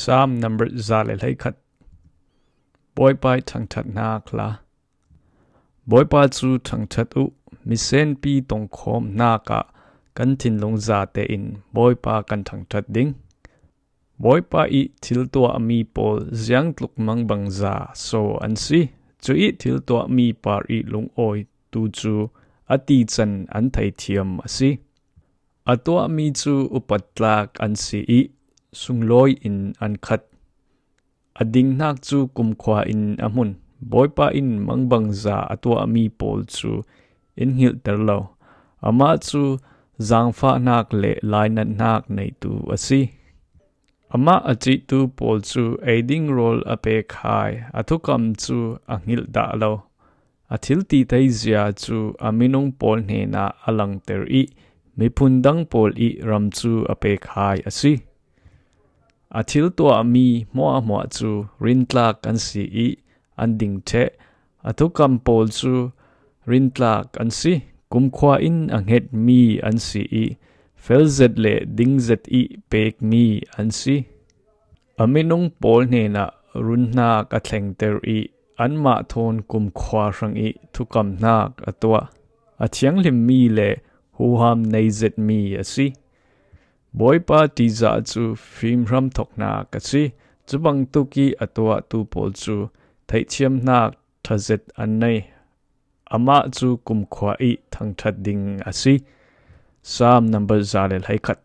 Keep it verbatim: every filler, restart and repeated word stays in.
Psalm number za le hleikhat. Bawipa ih thangthat hnak hla. Bawipa cu thangthat uh, misenpi tongkhawm hnakah kan thinlung zate in Bawipa kan thangthat ding. Bawipa ih thil tuahmi pawl ziangtluk mangbangza so an si. Cu ih thil tuahmi par ih lungawi tu cu a tican an theithiam a si. A tuahmi cu upat tlak an si ih sunglawi in an khat. A dinghnak cu kumkhua in a hmun. Bawipa in mangbangza a tuahmi pawl cu in hngilhter lo. Amah cu zaangfahnak le lainatnak neitu a si. Amah a cihtu pawl cu ei ding rawl a pek hai, a thukam cu a hngilh dah lo. A thil ti theizia cu a minung pawl hnenah a langter ih miphun dang pawl ih ram cu a pek hai a si. A thil tuahmi hmuahhmuah cu rintlak an si ih an ding ṭheh. A thukam pawl cu rintlak an si. Kumkhua in a hngetmi an si ih felzet le dingzet ih pekmi an si. A minung pawl hnenah runhnak a thlengter ih anmah thawn kumkhua hrangih thukamhnak a tuah. A thianghlimmi le huham nei zetmi a si. Bawipa ṭihzah cu fimhram thawknak a si. Cubangtuk ih a tuahtu pawl cu theihthiamhnak ṭha zet an nei. Amah cu kumkhua ih thangṭhat ding a si. Psalm number za le hleikhat.